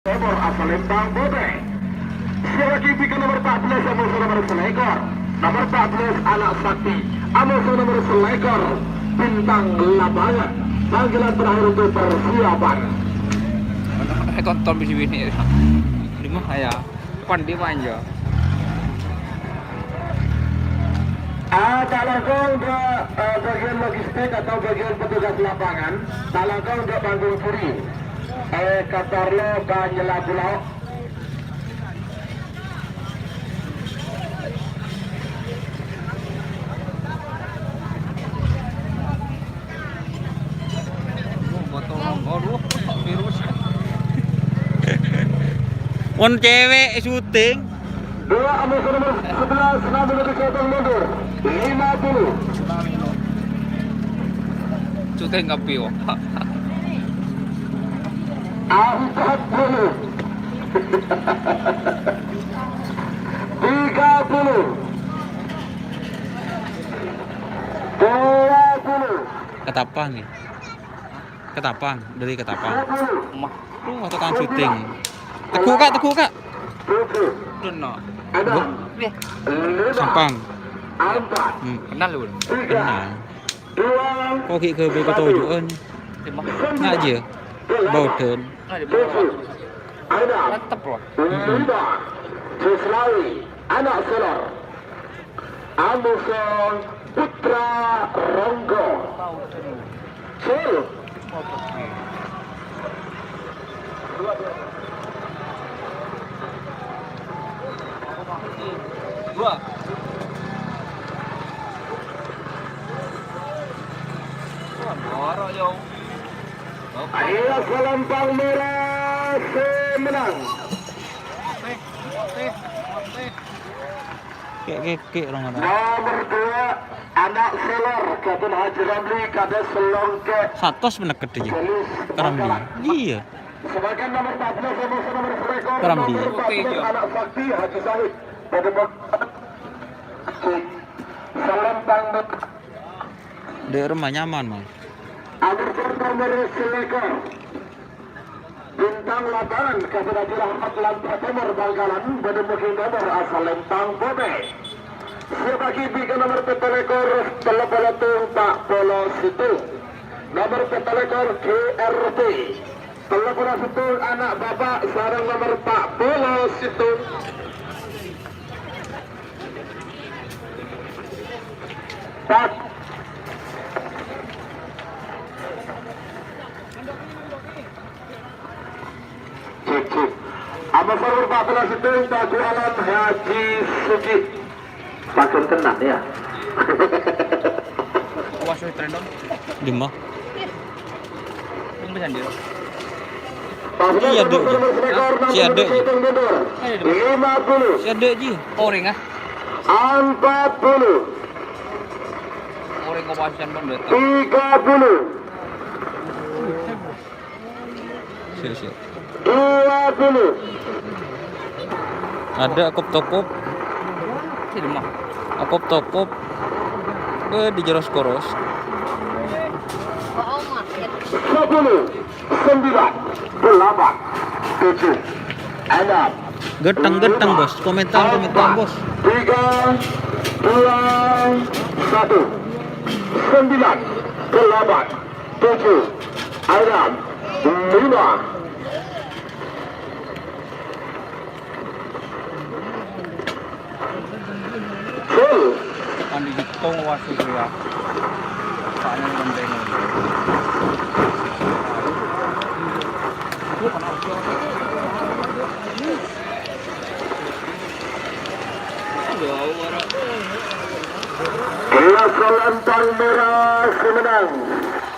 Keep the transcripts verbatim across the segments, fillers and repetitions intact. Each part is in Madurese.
Tèmor asal Lembang Bobè. Sè ègibâ ka nomer empat belas, amoso nomer sèlèkor. Nomer empat belas, Anak Sakti. Amoso nomer sèlèkor, Bintang Lapangan. Panggilan terakhir untuk persiapan. Tonton bisi bini. Lima ya. Pan di manja. Ah, ta' langkong dâ', eh, bagian logistik atau bagian petugas lapangan, ta' langkong dâ' panggung kiri. Eh, Qatar lo banyela pulau. Mon cewek syuting. Dua, amoso nomer sebelas, namun lebih ke mundur. Lima puluh. Syuting kapi, wah. Empat puluh. Tiga puluh. Dua puluh. Ketapang nih. Ketapang, dari Ketapang. Mah. Tuh, waktu kan syuting. Teguh, Kak, teguh, Kak. Tujuh. Bener. Enam. Wah. Lima. Sampang. Empat. Hmm. Kenal lu. Tiga. Kenal. Dua. Kok ghi' ke beko tojo'an? Lima. Sembilan. Nggak aja. Delapan. Badan. Tujuh. Enam. Tetep, loh. Lima. Cisrawi. Anak Selor. Amoso Putra Ronggo. Sul. Dua. Wah, borok, yo. Ayo, Selempang Merah sè menang. Kek-kek orang ada. Nomor dua, Anak Selor, Gatun Haji Ramli, kadâ' selongke. Satos meneket aja. Jenis Karambi. Iya. Sebagian nomor empat belas, nomor, nomor sèlèkor, Karambi. Nomor empat belas, Anak Sakti, Haji Sahid. Pada bak-, Selempang Merah. Di rumah nyaman, Mang. Nomor sèlèkor. Bintang Lapangan, Gatun Haji Rahmat, Lampa Tèmor, Bangkalan, bâdâ booking nomor asal Lembang Bobè. Sè ègibâ ka nomer pètto lèkor, tello polo tong, pa' polo sèttong. Nomer pètto lèkor G R T. Tello polo sèttong, Anak Bapak, sareng nomer pa' polo sèttong. Pat. Cek, cek. Amoso nomer empat belas itu Pak Alan Haji Sugi. Pagen tenan ya. Awas, weh, tren dong. Di mana? Ini bisa, Dil. Iya, Dek. Si Adek. Lima puluh. Si Adek, Ji. Orèng, ah. Empat puluh. Orèng kowasan pon, Dek. Tiga puluh. Siap, siap. Dua puluh. Ada akop-tokop. Di rumah. Akop-tokop. Eh, di jeros koros. Sepuluh, sembilan, delapan, tujuh, enam, Geteng-geteng, lima, Bos. Komentar, komentar, empat, Bos. Tiga, dua, satu. Sembilan, delapan, tujuh, enam, lima. Full. Kan dihitung wasit ya. Soalnya ngentengan. Kelas Selempang Merah sè menang.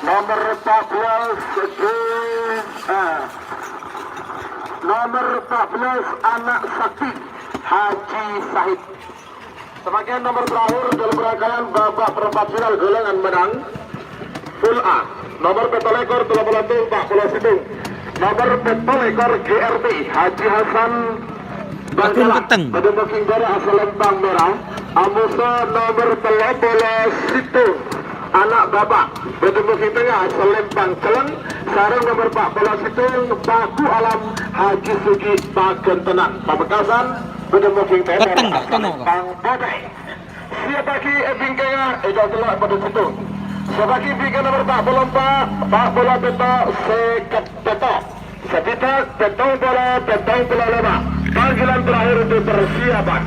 Nomor empat belas, G, eh, nomor empat belas, Anak Sakti, Haji Sahid. Sebagian nomor terakhir dalam rangkaian babak perempat final golongan menang. Full A, nomor pètto lèkor, tello polo tong, pa' polo sèttong. Nomor pètto lèkor, G R T, Haji Hasan Bangkalan. Bâdâ booking nomor asal Lembang Merah. Amoso nomor tello polo sèttong, Anak Bapak. Bâdâ booking tengnga asal Lembang Celleng. Sareng nomer pa' polo sèttong, Paku Alam Haji Sugi Pagentenan. Pamekasan, Bedemmaging Tèmor. Peteng, Pak, tengok, Pak. Bang Bote. Siap bagi, eh, bingkèngnga, eh, jhâ' tello' padâ sèttong. Siap bagi bingkèng nomer pa' polo empa', pa' polo pètto', sèket pètto'. Sabidhâk pèttong polo, pèttong polo lèma'. Panggilan terakhir untuk persiapan.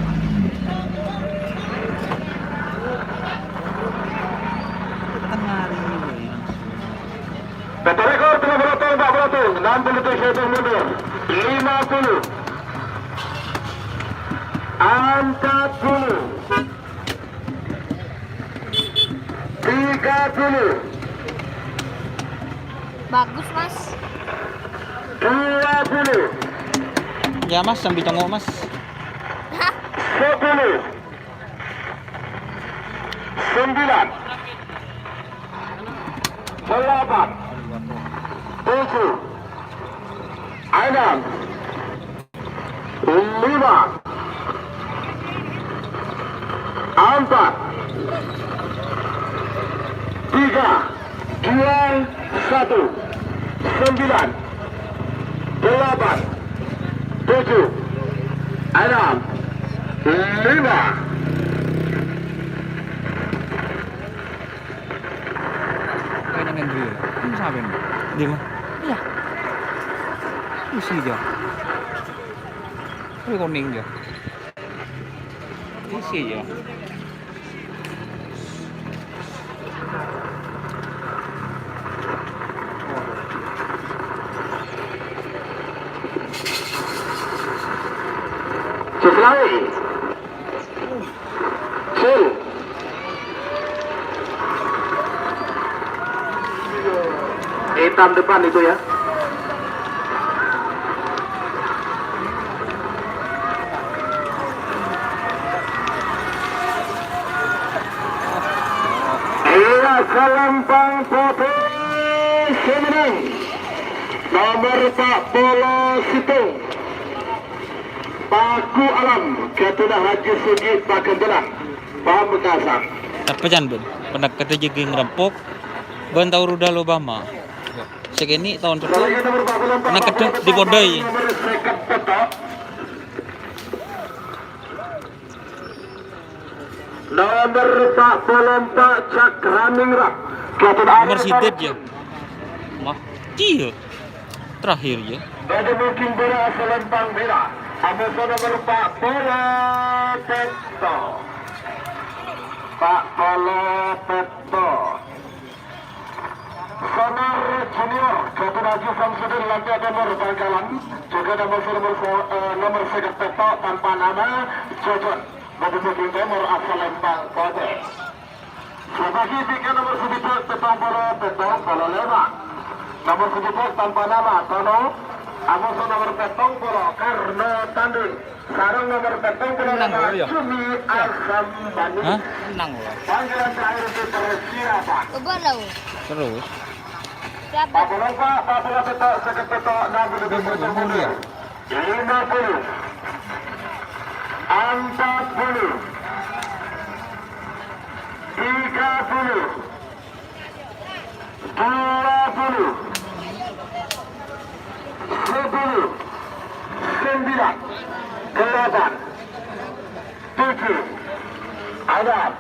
Pètto' lèkor, tello polo tong, pa' polo tong, enam puluh tujuh mundur, lima puluh, empat puluh, tiga puluh, Bagus, Mas. Dua puluh. Ya, Mas, sambil congok, Mas. Hah? Sepuluh. Sembilan. Delapan. Tujuh. Enam. Lima. Empat. Tiga. Dua. Satu. Sembilan. Delapan. Tujuh. Enam. Lima. Kaya nang Andrew. Ini siapa ini? Di mana? Iya. Isi aja. Ini kuning aja. Isi aja. Sesuai. Full. Hitam depan itu ya. Iya, Selempang Putih sè mennang. Nomer empat puluh sèttong. Paku Alam, ghâdhuwânna Haji Sugi Pagentenan, Pamekasan. Tapè can, bân, pènèka jâgâ ngrempok, bân tao roda lobâ ma. Sè kènè' taon seddhâ, pènèka dipodâi. Nomer sèket pètto'. Nomer empat puluh empat, Cakraningrat. Nomer siddet, ya. Wah, iyâ. Terakhir, ya. Bâdâ booking bola Selempang Bela. Amoso nomer empat puluh pètto'. Empat puluh pètto'. Sonar Junior, Jatuh Haji Samsudin, Lantai Timur, Bangkalan. Juga nomor, nomor, eh, nomor sèket pètto' tanpa nama, Jojon. Bâdâ booking Timur, asal Lembang, Kote. Sabagi tiga nomor sabidhâk, pèttong polo, pèttong polo lèma'. Nomor sabidhâk tanpa nama, Tono. Amoso nomor pèttong polo, Karno Tanding. Sareng nomor pèttong polo lèma', Jumi Asam Bani. Hah? Menang, wah. Panggilan terakhir untuk persiapan. Coba, lo. Terus? Siapa? Papulang, Pak. Papulang, Pak. Sèket pètto', enam puluh, lima puluh. Empat puluh. Tiga puluh. Dua puluh. Sepuluh. Sembilan. Delapan. Tujuh. Enam.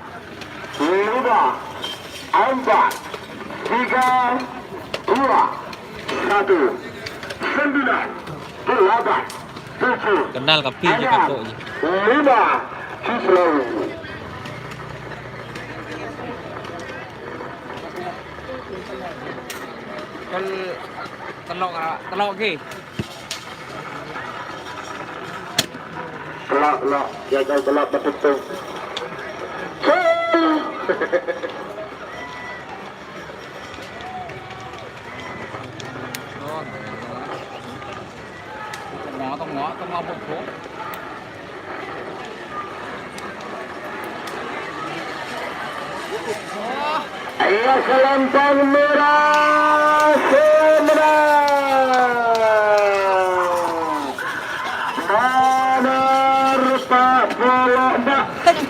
Lima. Empat. Tiga. Dua. Satu. Sembilan. Delapan. Tujuh. Kenal kabbhi, enam, kabbhi. Lima. Cislau. Tel-, tello', Kak. Tello', Ki. Tello', tello'. Ya, jhâ' tello' padâ tuh. Ayo, Selempang Merah, sè mennang. Nomor empat puluh empat.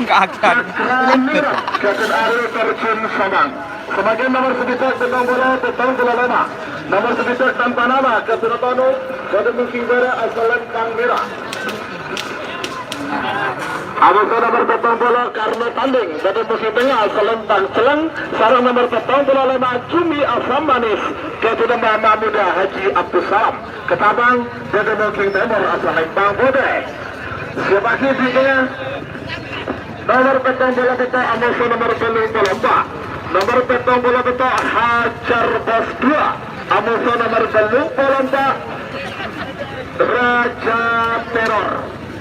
Kagak. Cakra Merah, Gadot Aril Terjun Samang. Samangkèn nomor sabidhâk, pèttong polo, pèttong polo lèma'. Nomor sabidhâk tanpa nama, Kazuna Tonu, bâdâ mungkin bârâ' asal lempang mèra. Amoso nomor pèttong polo, Karno Tanding, bâdâ mungkin tengnga asal lempang celleng, sareng nomor pèttong polo lèma', Jumi Asam Manis, Kazuna Mama Muda Haji Abdussalam, Ketabang, bâdâ mungkin tèmor asal lempang potè. Siapaghi bingkèngnga? Nomor pèttong polo pètto', amoso nomor bâllung polo empa'. Nomor pèttong polo pètto', Hajar Bos dua, amoso nomor bâllung polo empa', Raja Teror.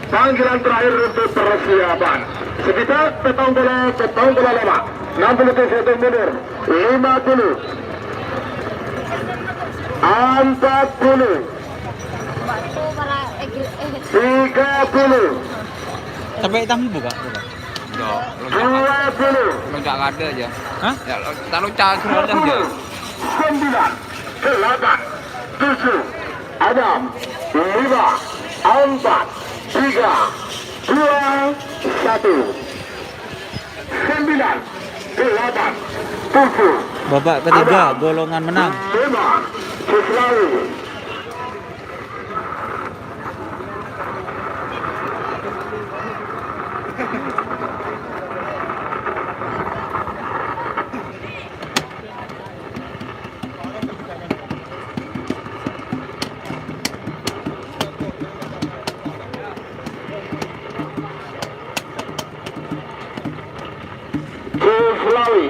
Panggilan terakhir untuk persiapan. Sabidhâk pèttong polo, pèttong polo lèma'. Enam puluh tujuh mundur. Lima puluh. Empat puluh. Tiga puluh. Sampai hitam buka, buka. Dua puluh. Lo nggak ada aja. Hah? Ya, lo, tak lo cak aja. Sembilan, delapan, tujuh, enam, lima, empat, tiga, dua, satu. Sembilan, delapan, tujuh. Babak ketiga, golongan menang. Lima, selalu. Jus Lawi.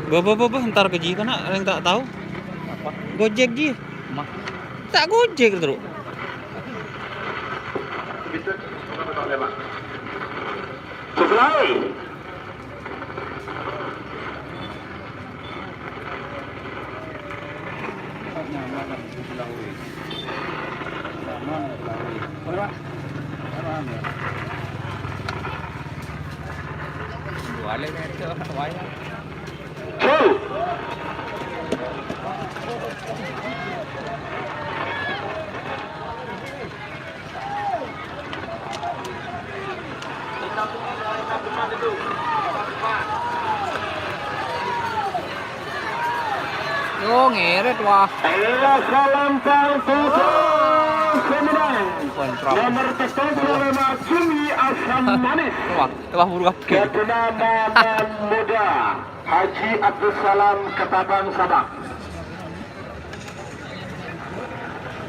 Bâh, bâh, bâh, bâh, entar ka jiyâ kana', rèng ta' tao. Apa? Gojek jiyâ. Mah. Ta' Gojek terus. Sesuai. Yo, ngèrèt, wah. Iya, salam palsu. Seminang. Kontra. Nomor pèttong puluh lèma', Jumi Asam Manis. Wah, wah, buru kabeh. Kazuna Mama Muda Haji Abdussalam Ketabang Sabang.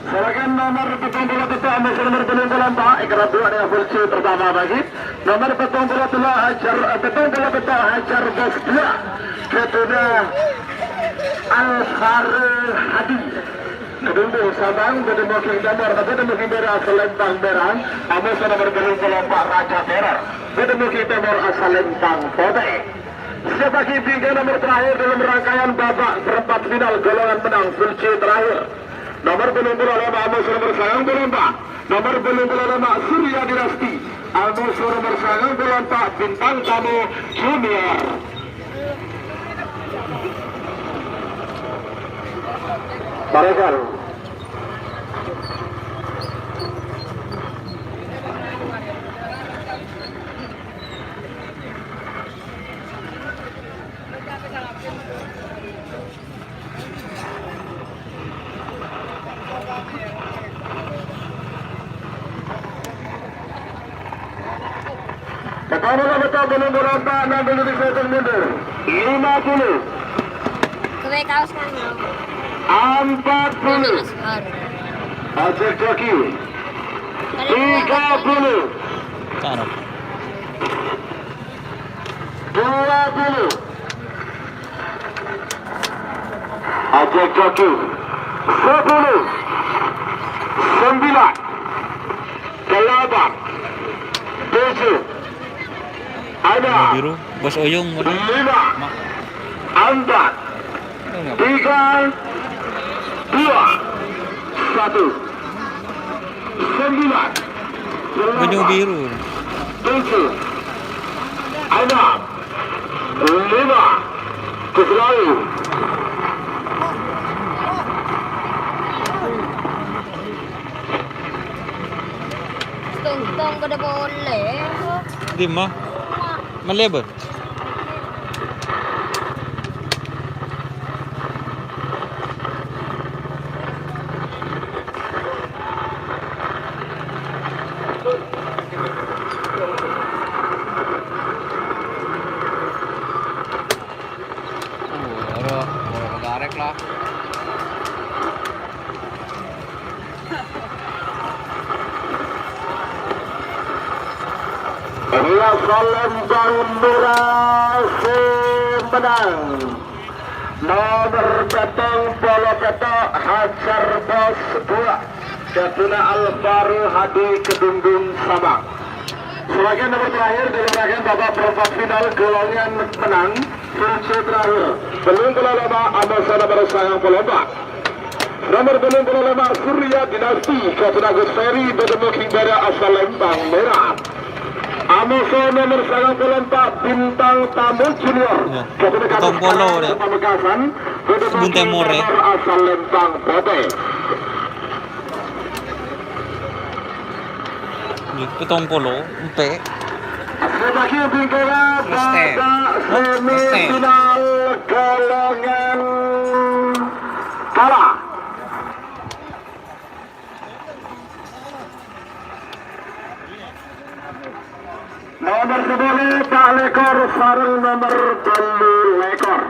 Sareng nomor pèttong puluh pètto', amoso nomor bâllung puluh empa', èkerrep duwâ' neng full C pertama bagi. Nomor pèttong puluh tello' Hajar, eh, pèttong puluh pètto' Hajar Bos dua. Kazuna Al Farul Hadi. Kedungdung Sabang, bâdâ mungkin tèmor, bâdâ mungkin bârâ' asal lempang mèra, amoso nomor bâllung puluh empa' Raja Teror, bâdâ mungkin tèmor asal lempang potè. Siapaghi bingkèng nomor terakhir dalam rangkaian babak perempat final golongan menang full C terakhir. Nomor bâllung puluh lèma', amoso nomor sangang puluh empa'. Nomor bâllung puluh lèma', Surya Dinasti. Amoso nomor sangang puluh empa', Bintang Tamu Junior. Parekan. Pertama, nomor pèttong puluh empa', enam puluh tiga mundur. Lima puluh. Kowe kaos kan mau. Empat puluh. Mas Har. Ojek Joki. Tiga puluh. Cano. Dua puluh. Ajak kaki. Sepuluh, sembilan, delapan, tujuh, enam, biru, bos oyong, mana? Lima, empat, tiga, dua, satu. Sembilan, baju delapan, biru. Tujuh, enam, lima, kecuali. Tong-tong pada boleh. Di ma? Malebur. Oh, ora, ora kegarek lah. Ria Salem Bang Mera sè mennang. Nomer pitung polo pètto', Hajar Bos Buwa, dhâddhina Alvaro Hadi Kedungdung Samak. Sebagai nomor terakhir, dilaksanakan babak perempat final golongan menang, sesi terakhir. Bellung polo lèma', amoso nomer sangang polo empa'. Nomer bellung polo lèma', Surya Dinasti, Katon Agus Ferry, Badamu Kingbara asal Lempang Merah. Amoso nomer sangang polo empa', Bintang Tamu Junior. Ya, Katon Agus Ferry, Pamekasan, Badamu Kingbara asal Lempang Putih. Pitung polo empa'. Sè bâgi bingkara babak semifinal golongan kala. Nomer sapolo, empa' lèkor sareng nomer tellu lèkor.